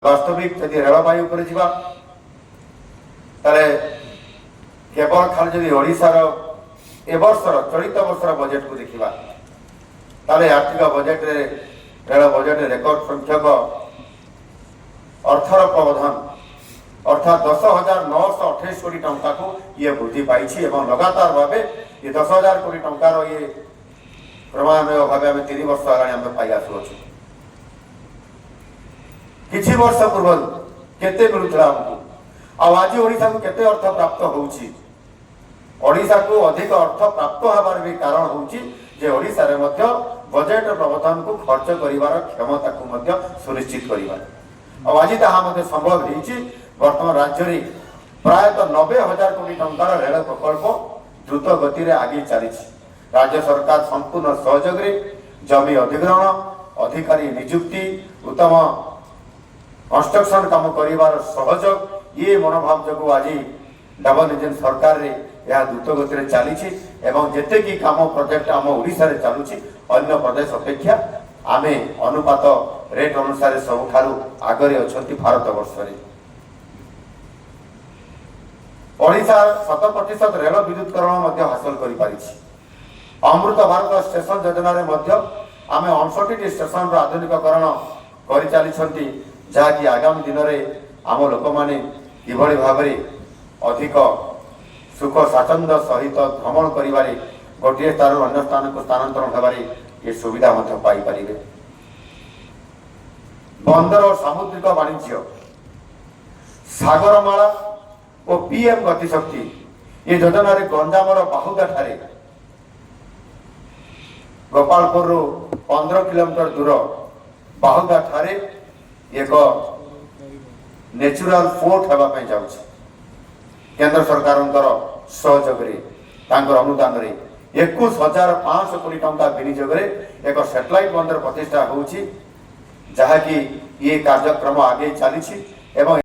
ବାସ୍ତବିକ ଯଦି ରେଳବାଇ ଉପରେ ଯିବା, ତାହେଲେ କେବଳ ଖାଲି ଯଦି ଓଡ଼ିଶାର ଏ ବର୍ଷର, ଚଳିତ ବର୍ଷର ବଜେଟକୁ ଦେଖିବା, ତାହେଲେ ଆର୍ଥିକ ବଜେଟରେ, ରେଳ ବଜେଟରେ ରେକର୍ଡ ସଂଖ୍ୟକ ଅର୍ଥର ପ୍ରାବଧାନ, ଅର୍ଥାତ୍ 10,928 କୋଟି ଟଙ୍କାକୁ ଇଏ ବୃଦ୍ଧି ପାଇଛି ଏବଂ ଲଗାତାର ଭାବେ ଇଏ 10,000 କୋଟି ଟଙ୍କାର ଇଏ କ୍ରମାନ୍ୱୟ ଭାବେ ଆମେ 3 ବର୍ଷ ହେଲାଣି ଆମେ ପାଇ ଆସୁଅଛୁ। କିଛି ବର୍ଷ ପୂର୍ବରୁ କେତେ ମିଳୁଥିଲା ଆମକୁ ଆଉ ଆଜି ଓଡ଼ିଶାକୁ କେତେ ଅର୍ଥ ପ୍ରାପ୍ତ ହେଉଛି? ଓଡ଼ିଶାକୁ ଅଧିକ ଅର୍ଥ ପ୍ରାପ୍ତ ହେବାର ବି କାରଣ ହେଉଛି ଯେ ଓଡ଼ିଶାରେ ମଧ୍ୟ ବଜେଟ ପ୍ରାବଧାନକୁ ଖର୍ଚ୍ଚ କରିବାର କ୍ଷମତାକୁ ମଧ୍ୟ ସୁନିଶ୍ଚିତ କରିବା। ଆଉ ଆଜି ତାହା ମଧ୍ୟ ସମ୍ଭବ ହେଇଛି। ବର୍ତ୍ତମାନ ରାଜ୍ୟରେ ପ୍ରାୟତଃ 90,000 କୋଟି ଟଙ୍କାର ରେଳ ପ୍ରକଳ୍ପ ଦ୍ରୁତ ଗତିରେ ଆଗେଇ ଚାଲିଛି। ରାଜ୍ୟ ସରକାର ସମ୍ପୂର୍ଣ୍ଣ ସହଯୋଗରେ ଜମି ଅଧିଗ୍ରହଣ, ଅଧିକାରୀ ନିଯୁକ୍ତି, ଉତ୍ତମ କନଷ୍ଟ୍ରକ୍ସନ କାମ କରିବାର ସହଯୋଗ, ଇଏ ମନୋଭାବ ଯୋଗୁଁ ଆଜି ଡବଲ ଇଞ୍ଜିନ ସରକାରରେ ଏହା ଦ୍ରୁତ ଗତିରେ ଚାଲିଛି ଏବଂ ଯେତିକି କାମ ପ୍ରୋଜେକ୍ଟ ଆମ ଓଡ଼ିଶାରେ ଚାଲୁଛି, ଅନ୍ୟ ପ୍ରଦେଶ ଅପେକ୍ଷା ଆମେ ଅନୁପାତ ରେଟ୍ ଅନୁସାରେ ସବୁଠାରୁ ଆଗରେ ଅଛନ୍ତି ଭାରତ ବର୍ଷରେ। ଓଡ଼ିଶା 100% ରେଳ ବିଦ୍ୟୁତକରଣ ମଧ୍ୟ ହାସଲ କରିପାରିଛି। ଅମୃତ ଭାରତ ଷ୍ଟେସନ ଯୋଜନାରେ ମଧ୍ୟ ଆମେ 59ଟି ଷ୍ଟେସନର ଆଧୁନିକକରଣ କରିଚାଲିଛନ୍ତି, ଯାହାକି ଆଗାମୀ ଦିନରେ ଆମ ଲୋକମାନେ କିଭଳି ଭାବରେ ଅଧିକ ସୁଖ ସ୍ୱାଚ୍ଛନ୍ଦ୍ୟ ସହିତ ଭ୍ରମଣ କରିବାରେ, ଗୋଟିଏ ସ୍ଥାନରୁ ଅନ୍ୟ ସ୍ଥାନକୁ ସ୍ଥାନାନ୍ତରଣ ହେବାରେ ଏ ସୁବିଧା ମଧ୍ୟ ପାଇପାରିବେ। ବନ୍ଦର ଓ ସାମୁଦ୍ରିକ ବାଣିଜ୍ୟ, ସାଗରମାଳା ଓ ପିଏମ୍ ଗତିଶକ୍ତି ଏ ଯୋଜନାରେ ଗଞ୍ଜାମର ବାହୁଦା ଠାରେ, ଗୋପାଳପୁରରୁ 15 କିଲୋମିଟର ଦୂର ବାହୁଦା ଠାରେ ଏକ ନ୍ୟାଚୁରାଲ ପୋର୍ଟ ହେବା ପାଇଁ ଯାଉଛି। କେନ୍ଦ୍ର ସରକାରଙ୍କର ସହଯୋଗରେ, ତାଙ୍କର ଅନୁଦାନରେ 21,500 କୋଟି ଟଙ୍କା ବିନିଯୋଗରେ ଏକ ସାଟେଲାଇଟ ବନ୍ଦର ପ୍ରତିଷ୍ଠା ହେଉଛି, ଯାହାକି ଇଏ କାର୍ଯ୍ୟକ୍ରମ ଆଗେଇ ଚାଲିଛି ଏବଂ